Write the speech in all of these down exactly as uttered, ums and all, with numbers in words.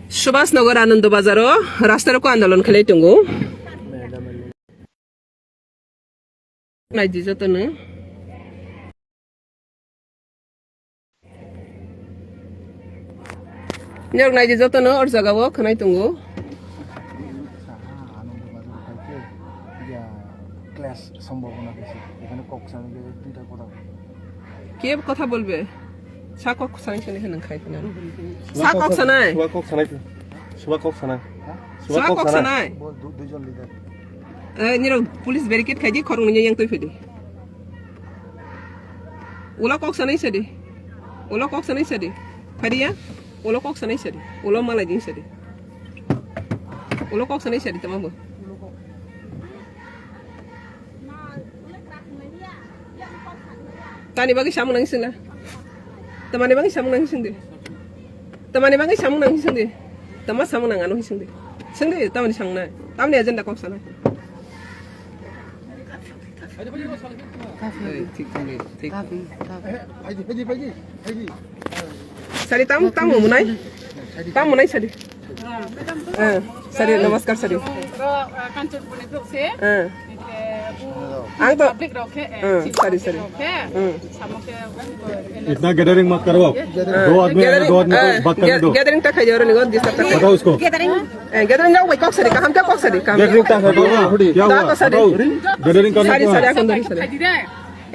Subhas Nagar Anando Bazar o rasta rok andolon khlai tongo. Naidi jotono. Nirok naidi jotono or jaga o khwnai tongo. Clash সম্ভাবনা বেশি। এখানে কক্সার দুইটা কথা। কে কথা বলবে? Sa kok sanai sanai hinwi khai phano. Sa kok sanai. Suwa kok sanai. Suwa kok sanai. Suwa kok sanai. Bo du-, duijon leader. Eh, nirok police barricade khaidi, khoroknwi yang twi phidi. Ula kok sanai sadi. Ula kok sanai sadi. Phadiya. Ula kok sanai sadi. Ula malai din sadi. Ula kok sanai sadi tamam bo. Tani bagwi samung nang sila. Tamani bagwi samung nang sindi. Tamani bagwi samung nang sindi. Tama samung nang ano sindi. Sindi tamani samung nang. Tamani agenda kok sana. Thik, thik, thik. Sari tam, tam munai. Tam munai sari. Eh, sari, namaskar sari. Ro, eh, Kanchanpurni phok se. Eh. Ang to. Public rok khe, eh, eh, sari, sari. Rok khe. Hmm. Itna gathering mat karo. Gathering, dua admi hai, gathering, dua admi ko eh, baat karne do. Gathering ta khai jaro ni go disturb ta. Batao usko. Gathering. Eh, gathering jao bhai kok sari, kaham kya kok sari, kaham. Gathering ta hai, kya hua? Kok sari? Gathering karne. Sari, sari, akon dari sari.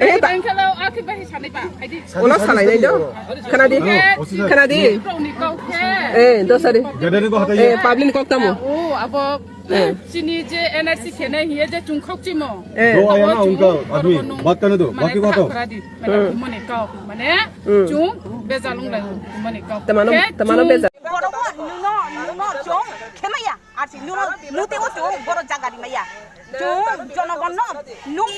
Eh, ta- Bengkalo, akhi bahi sanai ba, haidi. Ulo salai nai do. Khana di. Khana di. Rokni kok khe. Eh, do sari. Gathering ko hatai. Eh, public kok tamo. O, abo, eh, chini je N R C khenai hiye je chungkhok chimo. Eh. Do aya na unka admi. Baat karne do. Baki baat ho. Mane, hmm, mone kok. Mane, hmm, chung bejal ung lai mone kok. Tamano, khe tamano chung bejal. Borok nuno, nuno chung khemaya. Arsi nuno, nute o chung borok jaga rimaya. Chung jonogon no, nuk